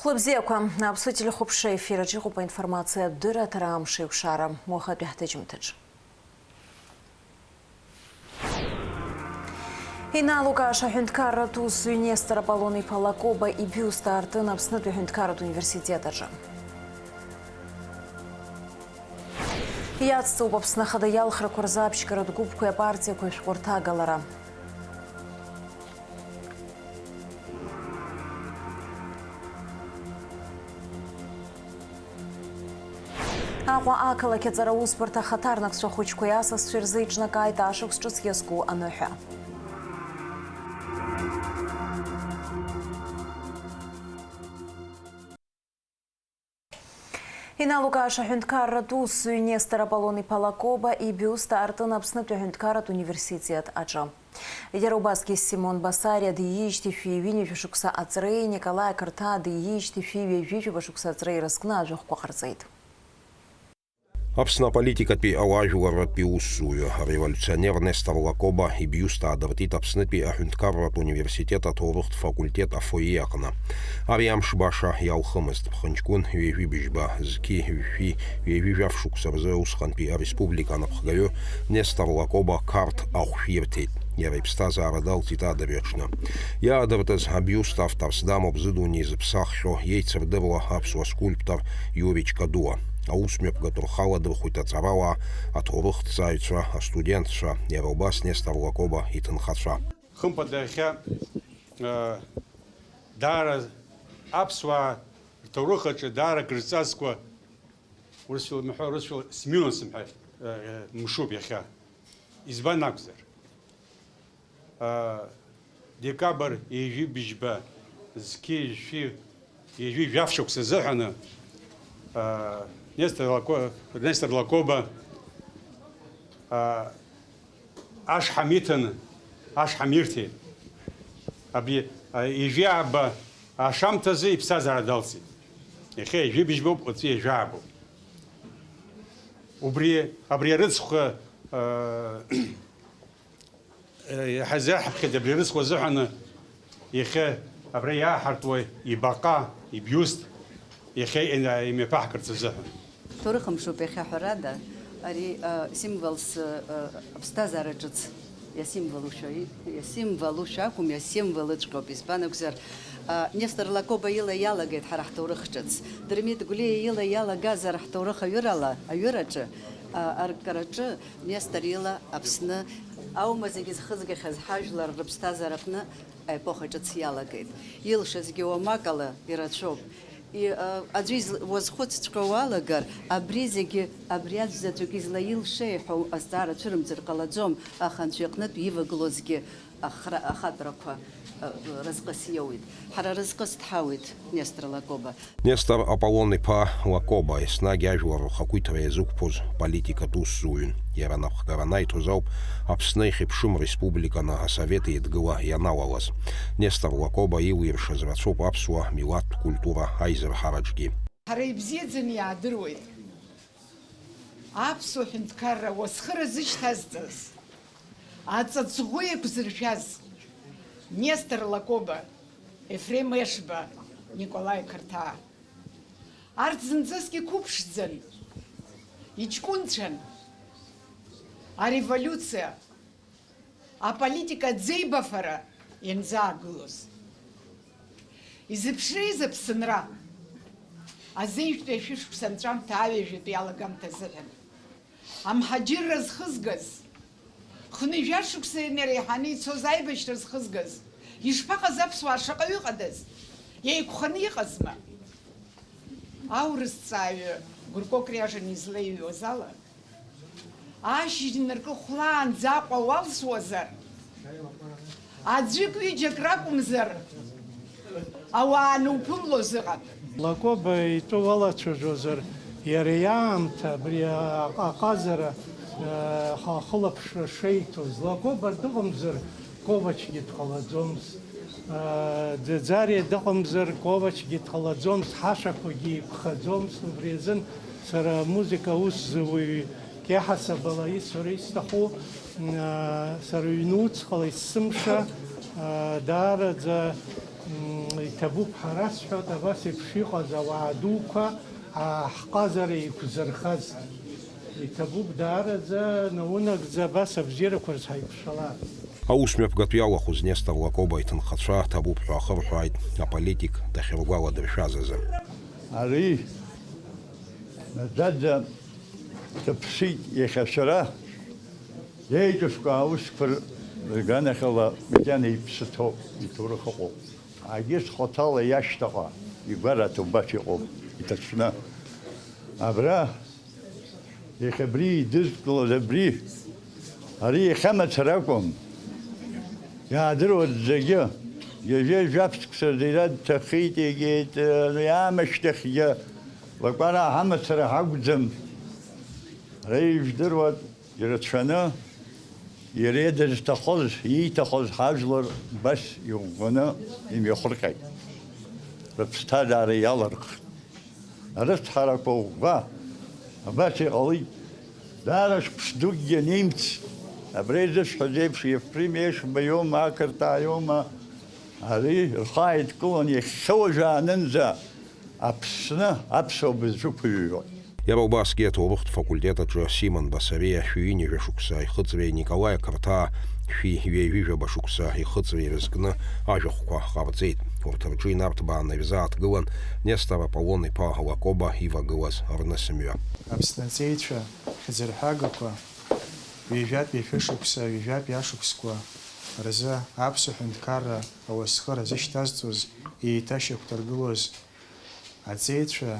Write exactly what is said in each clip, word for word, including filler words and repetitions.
Хәлыбзиақәа, Аԥсуа телехәаԥшра ефираҿ иҟоуп аинформациатә дырраҭара Амш еиқәшара, уахатәи ҳҭыжьымҭаҿ. Иналукааша аҳәынҭқарратә усзуҩ Нестор Аполлон-иԥа Лакоба ибиуст аартын Аԥснытәи аҳәынҭқарратә университет аҿы. Иацҵоуп Аԥсны Ахада иалхрақәа рзы аԥшьгаратә гәыԥқәеи апартиақәеи ашәҟәы рҭагалара. Аҟәа ақалақь аҵара усбарҭа ахаҭарнакцәа хәыҷқәеи асасцәеи рзы иҿнакааит ашықәс ҿыц иазку аныҳәа. Иналукааша аҳәынҭқарратә усзуҩ Нестор Аполлон-иԥа Лакоба ибиуст аартын Аԥснытәи аҳәынҭқарратә университет аҿы. Иара убасгьы Симон Басариа диижьҭеи шәи ҩынҩажәа шықәса аҵреи Николаи Қырҭаа диижьҭеи шәи ҩажәи жәаба шықәса аҵреи ирызкны ажәахәқәа ҟарҵеит. Аԥсны аполитикатәи ауаажәларратәи усзуҩы, ареволиуционер Нестор Лакоба ибиуст аадыртит Аԥснытәи аҳәынҭқарратә университет аҭоурыхтә факультет афойе аҟны. Ари амш баша иалхымызт, ԥхынҷкәын ҩажәи быжьба, зқьи жәшәи ҩажәи жәаф шықәса рзы усҟантәи ареспублика анапхгаҩы Нестор Лакоба қарҭ ахә шәирҭеит. Иара иԥсҭазаара далҵит адырҩаҽны. Иаадыртыз абиуст авторс дамоуп зыдунеи зыԥсаххьоу, иеицырдыруа аԥсуа скульптор Иури Чкадуа. Аусмҩаԥгатә рхы аладырхәит аҵарауаа, аҭоурыхҭҵааҩцәа, астудентцәа, иара убас Нестор Лакоба иҭынхацәа. Хымԥада иахьа, э, даара аԥсуаа рҭоурых аҿы даара акрызҵазкуа, урысшәала имҳәо, урысшәала смирно сымҳәа, э, э, мшуп иахьа. Избан акәзар? Декабр ҩажәи быжьба, зқьи жәшәи ҩажәи жәаф шықәса азыҳәаны, Нестор Лако-, Нестор Лакоба ашҳам иҭаны, ашҳам ирҭеит. Абри ҩажәи ааба ашамҭазы иԥсҭазаара далҵит. Иахьа ҩажәи быжьбоуп, уаҵәы ҩажәи аабоуп. Убри, абри арыцхә, Иҳазырҳаԥхьеит абри арыцхә азыҳәаны иахьа абра иааҳартуа ибаҟа, ибиуст иахьа ина-, имҩаԥаҳгарц азыҳәан. Ҭоурых мшуп иахьа, ҳәарада, ари, а, символс, а, аԥсҭазаара ҿыц иасимволушәа, иасимволушәа акәым, иасимволыҵәҟьоуп, избан акәзар, а, Нестор Лакоба ила иалагеит ҳара ҳҭоурых ҿыц. Дырмит Гәлиа ила иалагазар ҳҭоурых аҩырала, аҩыраҿы, а, аркараҿы, Нестор ила Аԥсны аума зегьы зхызгахьаз ҳажәлар рыԥсҭазаараҟны аепоха ҿыц иалагеит. Илшазгьы уамак ала ирацәоуп. И-, а, аӡәы изл-, уазхәыцҵәҟьа уалагар, абри зегьы абри аӡә заҵәык излаилшеи ҳәа азҵаара цәырымҵыр ҟалаӡом, аха Анцәа иҟнытә ивагылозгьы ахра-, ахатәрақәа, а, разҟыс иоуит. Ҳара разҟыс дҳауеит Нестор Лакоба. Нестор Аполлон-иԥа Лакоба, еснагь ажәлар рхақәиҭра иазықәԥоз политикатә усзуҩын. Иара анапхгара анаиҭоз ауп Аԥсны ихьыԥшым республиканы Асовет Еидгыла ианалалаз. Нестор Лакоба илиршаз рацәоуп аԥсуа милаҭтә культура аизырҳараҿгьы. Ҳара ибзиаӡаны иаадыруеит аԥсуа ҳәынҭқарра уасхыра зышьҭазҵаз, аҵаҵӷәы еиқәзыршәаз Нестор Лакоба, Ефрем Ешба, Николаи Қырҭаа. Арҭ зынӡаск иқәыԥшӡан, иҷкәынцәан ареволиуциа, аполитика аӡеибафара ианӡаагылоз. Изыԥшрызеи Аԥсынра? Азеижәтәи ашәышықәса анҵәамҭа аҩажәатәи алагамҭа азыҳәан. Амҳаџьырра зхызгаз, хынҩажәа шықәса инареиҳаны ицоз аибашьра зхызгаз, ишԥаҟаз аԥсуаа шаҟаҩы ыҟадаз? Еиқәханы иҟазма? Аурысҵааҩы Гурко Криажин излеиҩуаз ала, ашьыжь ныркы хәлаанӡа Аҟәа уалсуазар, аӡәык-ҩыџьак ракәымзар, ауаа ануԥымло зыҟан. Лакоба итәы уалацәажәозар, иара иаамҭа, абри а-, аҟазара, а, ҳа-, ахылаԥшра шеиҭоз, Лакоба дыҟамзар, Ковачгьы дҟалаӡомызт. А, Ӡаӡариа дыҟамзар, Ковачгьы дҟалаӡомызт, ҳашақәагьы еиқәхаӡомызт. Убри азын сара амузыка аусзуҩ кьаҳасабала исҳәара исҭаху, а, сара ҩнуцҟала есымша, а, даараӡа, Иҭабуп, ҳара сҳәоит, абас еиԥш иҟаз ауаа дуқәа, аа, ҳҟазара еиқәзырхаз. Иҭабуп даараӡа, наунагӡа абас абзиарақәа рзы ҳаиқәшәалар. Аус мҩаԥгатә иалахәыз Нестор Лакоба иҭынхацәа ҭабуп ҳәа ахырҳәааит, аполитик дахьыргәаладыршәаз азы. Ари наӡаӡа дыԥсит иахьа шәара. Иеиҿышәкаа аусқәа рганахьала макьана иԥсы ҭоуп, иҭоурых ыҟоуп. Агьыс хаҭала иашьҭаҟа игәараҭа убас иҟоуп, иҭацәны. Абра, иахьа абри идызкылаз абри, ари иахьа мацара акәым. Иаадыруа зегьы, ҩажәа-ҩажәа шықәса рзы ира дҭахеит, егьит, иаамышьҭахьгьы лакәараа ҳамацара ҳакәӡам. Ара ижәдыруа ирацәаны, иара дызҭахоз, ииҭахоз ҳажәлар убас иӷәӷәаны имҩахырҟьеит. Рыԥсҭазаара иалархт. Арыцҳарақәа ӷәӷәа абас иҟалеит. Даара шықәс дукгьы анеимц, абра изысҳәаз еиԥш, Ефрем Ешба иоума, ақырҭаа иоума, ари рхы ааидкылан, иахьа уажәаанынӡа Аԥсны аԥсуа бызшәа ықәыҩуа. Иара убасгьы аҭоурыхтә факультет аҿы Симон Басариа шәи ҩынҩажәа шықәса ихыҵреи Николаи Ақырҭаа шәи ҩажәижәаба шықәса ихыҵреи ирызкны ажәахәқәа ҟарҵеит. Урҭ рҿы инарҭбааны ирзааҭгылан Нестор Аполлон-иԥа Лакоба ивагылаз рнысымҩа. Аԥсны аҵеицәа хьӡырҳәагақәа ҩажәатәи ашәышықәса, ҩажәатәи ашықәсқәа рзы аԥсуа ҳәынҭқарра ауасхыр азышьҭазҵоз, еиҭашьақәдыргылоз аҵеицәа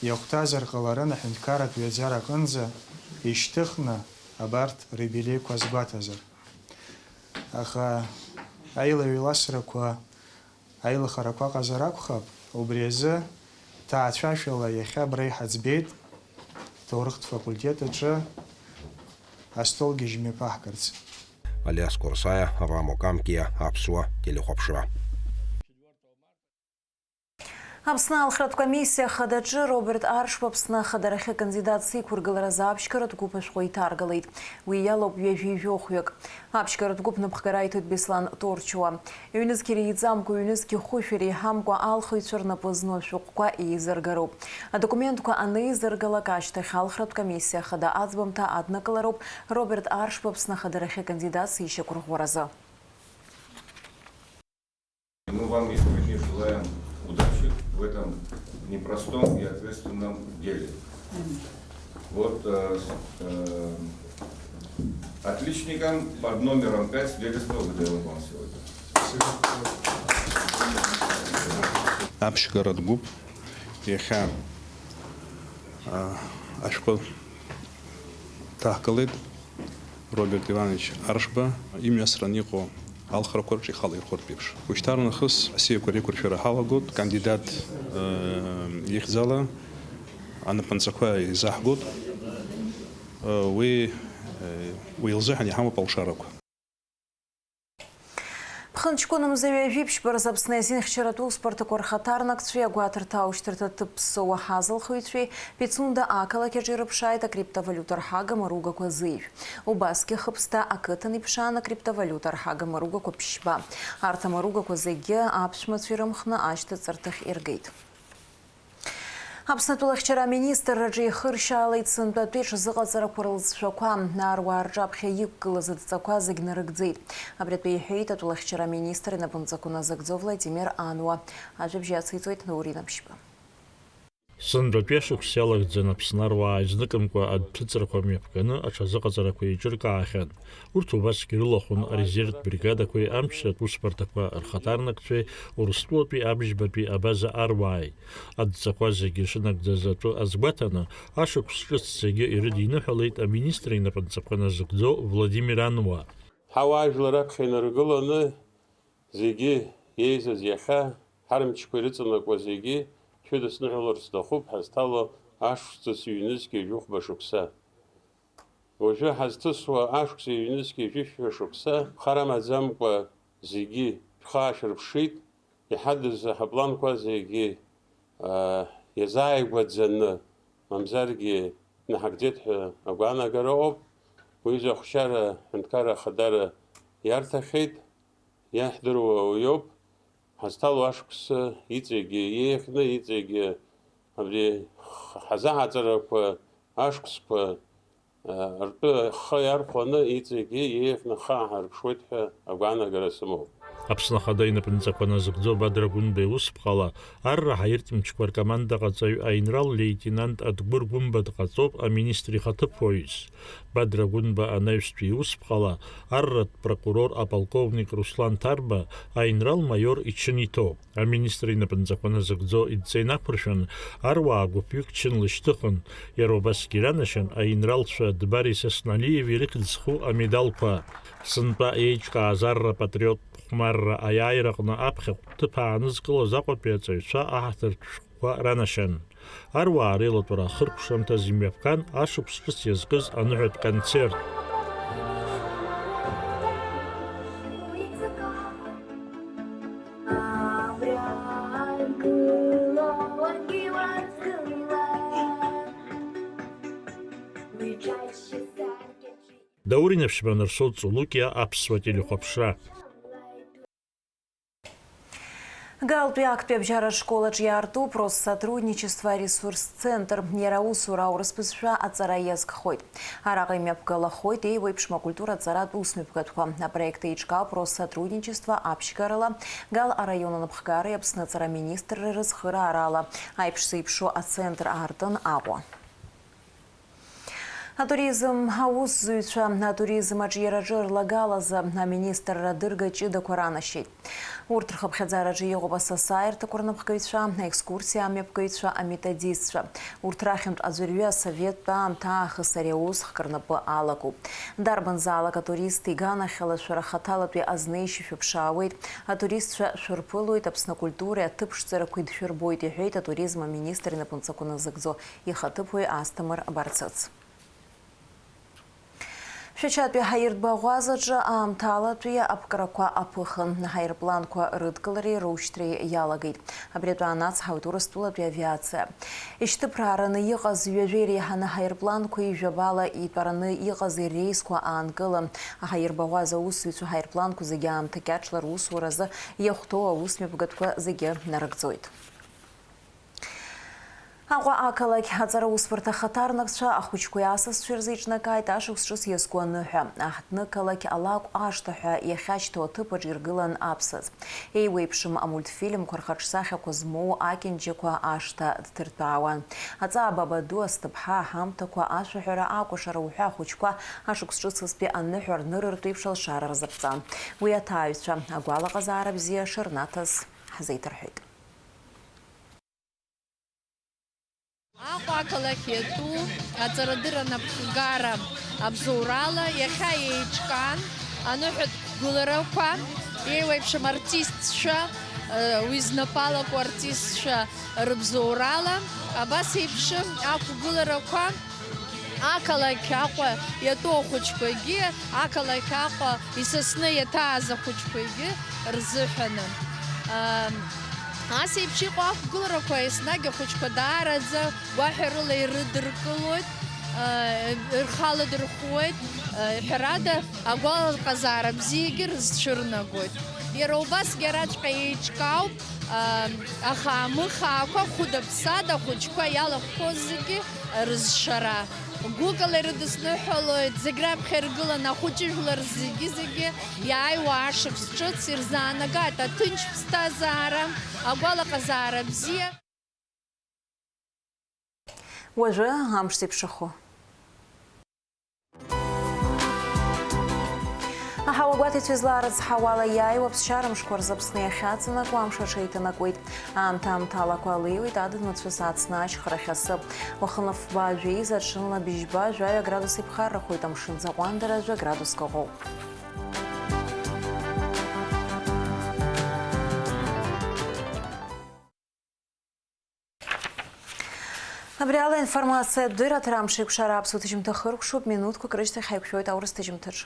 иахәҭазар ҟаларын аҳәынҭқарратә ҩаӡара аҟынӡа ишьҭыхны абарҭ рюбилеиқәа азгәаҭазар. Аха аилаҩеиласрақәа, аилахарақәа ыҟазар акәхап, убри азы ҭаацәашәала иахьа абра иҳаӡбеит, ҭоурыхтә факультет аҿы астолгьежь мҩаԥаҳгарц. Алиас Қәарсаиа, Рамо Камкиа, Аԥсуа телехәаԥшра. Аԥсны алхратә комиссиа хадаҿы Роберт Аршба Аԥсны ахадарахьы акандидатс иқәыргыларазы аԥшьгаратә гәыԥ ашәҟәы иҭаргалеит. Уи иалоуп ҩажәи жәохәҩык. Аԥшьгаратә гәыԥ напхгара иҭоит Беслан Торчуа. Ҩнызқь иреиҵамкәа, ҩнызқь хәышә иреиҳамкәа алхыҩцәа рнапы зну ашәҟәқәа еизыргароуп. Адокументқәа анеизыргалак ашьҭахь алхратә комиссиа хада аӡбамҭа аднакылароуп Роберт Аршба Аԥсны ахадарахьы акандидатс ишьақәырӷәӷәаразы. Мы вам искренне желаем удачи в этом непростом и ответственном деле. Вот, э, с-, э, отличникам под номером пять свидетельство выдаём вам сегодня. Аԥшьгаратә гәыԥ иахьа, а, ашәҟәы ҭаҳгалеит. Роберт Иванович Аршба имҩасран иҟоу алхрақәа рҿы ихала ирхәыртә еиԥш. Ушьҭарнахыс асиақәа реиқәыршәара ҳалагоит, кандидат, э, ихьӡала анапынҵақәа еизаҳгоит. Э, уи, э, уи лзыҳәан иҳамоуп алшарақәа. Ԥхынҷкәын мза ҩажәи ԥшьба рзы Аԥсны азинхьчаратә усбарҭақәа рхаҭарнакцәеи агәаҭарҭа аушьҭырҭа ҭыԥ ԥсоу аҳазылхыҩцәеи Пицунда ақалақь аҿы ирыԥшааит акриптовалиута рҳага мыругақәа зеижә. Убасгьы Хыԥсҭа ақыҭан иԥшаан акриптовалиута рҳага мыругақәа ԥшьба. Арҭ амыругақәа зегьы аԥшәмацәа ирымхны ашьҭаҵарҭахь иргеит. Аԥсны атәылахьчара аминистрраҿы ихыршьаалеит сынтәатәи ҽазыҟаҵарақәа рылҵшәақәа, аруаа рҿаԥхьа иқәгылаз адҵақәа зегь нарыгӡеит. Абри атәы иҳәеит атәылахьчара аминистр инапынҵақәа назыгӡо Владимир Ануа. Ажәабжь иациҵоит Наурина Ԥшьба. Сынтәатәи ашықәс иалагӡан Аԥсны аруаа изныкымкәа адәҭыҵрақәа мҩаԥганы аҽазыҟаҵарақәа еиҿыркаахьан. Урҭ убасгьы ирылахәын арезервтә бригадақәеи амчратә усбарҭақәа рхаҭарнакцәеи Урыстәылатәи абжьбатәи абаза аруааи. Адҵақәа зегьы шынагӡаз атәы азгәаҭаны, ашықәс ҿыц зегьы ирыдиныҳәалеит аминистр инапынҵақәа назыгӡо Владимир Ануа. Ҳауаажәлар раԥхьа инаргыланы, зегьы еизаз иахьа, ҳармчқәа ирыҵанакуа зегьы шәыдысныҳәаларц сҭахуп ҳазҭало ашықәс ҩнызқь ҩажәихәба шықәса. Уажәы ҳазҭысуа ашықәс ҩнызқь ҩажәи жәафба шықәса хар амаӡамкәа зегьы шәхы аашәырԥшит, иҳадыз ҳапланқәа зегьы, аа, иазааигәаӡаны, мамзаргьы днаҳагӡеит ҳәа агәаанагара ыҟоуп. Уи изы ахәшьара аҳәынҭқарра ахадара иарҭахьеит, иаҳдыруа уиоуп. ҳазҭало ашықәс иҵегьы еиӷьны, иҵегьы абри ҳазааҵарақәа, ашықәсқәа, ртәы ахы иархәаны иҵегьы еиӷьны ахы ааҳарԥшуеит ҳәа агәаанагара сымоуп. Аԥсны Ахада инапынҵақәа назыгӡо Бадра Гәынба иусԥҟала арра ҳаиртә мчқәа ркомандаҟаҵаҩ аинрал леитенант Адгәыр Гәынба дҟаҵоуп аминистр ихаҭыԥуаҩыс. Бадра Гәынба анаҩстәи иусԥҟала арратә прокурор аполковник Руслан Ҭарба аинрал маиор ичын иҭоуп. Аминистр инапынҵақәа назыгӡо идҵа инақәыршәан, аруаа гәыԥҩык чынла ишьҭыхын, иара убасгьы иранашьан аинралцәа Дбари Сасналиеви рыхьӡ зху амедалқәа. Сынтәа еиҿкааз арра патриоттә хәмарра аиааираҟны аԥхьахә ҭыԥ аанызкылоз Аҟәатәи аҵаҩцәа аҳаҭыртә шәҟәқәа ранашьан. Аруаа реилатәара ахыркәшамҭаз имҩаԥган ашықәс ҿыц иазкыз аныҳәатә концерт. Даур Инаԥшьба, Нарсоу Цулукиа, Аԥсуа телехәаԥшра. Галтәи актәи абжьаратә школ аҿы иаартуп Россотрудничество аресурстә центр. Иара аусура аурыс бызшәа аҵара иазкхоит. Араҟа имҩаԥгалахоит еиуеиԥшым акультура аҵаратә усмҩаԥгатәқәа. Апроект еиҿкаауп Россотрудничество аԥшьгарала Гал араион анапхгареи Аԥсны аҵара министрреи рыцхыраарала. Аиԥш зеиԥшу ацентр аартын Аҟәа. Атуризм аусзуҩцәа атуризм аҿиараҿы рлагалазы аминистрра адырга ҷыдақәа ранашьеит. Урҭ рхыԥхьаӡараҿы иҟоуп асасааирҭақәа рнапхгаҩцәа, аекскурсиа амҩаԥгаҩцәа, аметодистцәа. Урҭ рахьынтә аӡәырҩы асоветтә аамҭа аахыс ари аус хкы рнапы алакуп. Дарбанзаалак атурист иганахьала шәара хаҭалатәи азнеишьа шәыԥшаауеит, атуристцәа шәырԥылоит, Аԥсны акультуреи аҭыԥ ԥшӡарақәеи дшәырбоит, иҳәеит атуризм аминистр инапынҵақәа назыгӡо ихаҭыԥуаҩ Асҭамыр Барцыц. Шәачатәи аҳаиртә баӷәазаҿы аамҭалатәи аԥкрақәа аԥыхын, аҳаирпланқәа рыдкылареи рушьҭреи иалагеит. Абри атәы аанацҳауеит Урыстәылатәи авиациа. Ишьҭыԥраараны иҟаз ҩажәа иреиҳаны аҳаирпланқәа ҩажәа бала итәараны иҟаз ирреисқәа аанкылан, аҳаирбаӷәаза аусзуҩцәа аҳаирпланқәа зегьы аамҭа кьаҿла русуразы иахәҭоу аусмҩаԥгатәқәа зегьы нарыгӡоит. Аҟәа ақалақь аҵара усбарҭа ахаҭарнакцәа ахәыҷқәеи асасцәеи рзы иҿнакааит ашықәс ҿыц иазку аныҳәа. Аҳҭнықалақь алакә ашҭа ҳәа иахьашьҭоу аҭыԥаҿ иргылан аԥсаӡ. Еиуеиԥшым амультфильмқәа рхаҿсахьақәа змоу акьанџьақәа ашҭа дҭырҭәаауан. Аҵаа баба ду, асҭыԥҳа, аҳамҭақәа, ашәаҳәара, акәашара уҳәа ахәыҷқәа ашықәс ҿыцызтәи аныҳәа рнырыртә еиԥш алшара рзаԥҵан. Уи аҭааҩцәа агәалаҟазаара бзиа шырнаҭаз ҳзеиҭарҳәеит. Аҟәа ақалақь иатәу аҵарадырра анапхгара абзоурала иахьа еиҿкаан аныҳәатә қәгыларақәа, еиуеиԥшым артистцәа, уи знапы алаку артистцәа рыбзоурала, абас еиԥшым ақәгыларақәа ақалақь Аҟәа иатәу ахәыҷқәагьы, ақалақь Аҟәа исасны иаҭааз ахәыҷқәагьы рзыҳәаны. Ам, ас еиԥш иҟоу ақәгыларақәа еснагь ахәыҷқәа даараӡа гәаҳәарыла ирыдыркылоит, а, рхы аладырхәуеит, а, ҳәарада, агәалаҟазаара бзиагьы рызцәырнагоит. Иара убасгьы араҵәҟьа еиҿкаауп, а, аха амыхаақәа хәыда-ԥсада ахәыҷқәа иалахәқәоу зегьы рызшара. Гәыкала ирыдысныҳәалоит, зегь раԥхьа иргыланы ахәыҷыжәлар зегьы-зегьы иааиуа ашықәс ҿыц ирзаанагааит аҭынч ԥсҭазаара, агәалаҟазаара бзиа. Уажәы амш зеиԥшрахо. Аҳауагәаҭаҩцәа излаарыцҳауала, иааиуа аԥсшьара мшқәа рзы Аԥсны иахьаҵанакуа амш аҽеиҭанакуеит. Аамҭа-аамҭалақәа алеиуеит, адыд-мацәыс ацны ашьхарахь асы. Уахынла фба жәеиза, аҽынла быжьба жәаҩа градус иԥхаррахоит, амшын аӡы аҟәандара жәа градуск ыҟоуп. Абри ала информациатә дырраҭара амш еиқәшара аԥсуа ҭыжьымҭа хыркәшоуп, минуҭқәак рышьҭахь ҳаиқәшәоит аурыс ҭыжьымҭаҿ.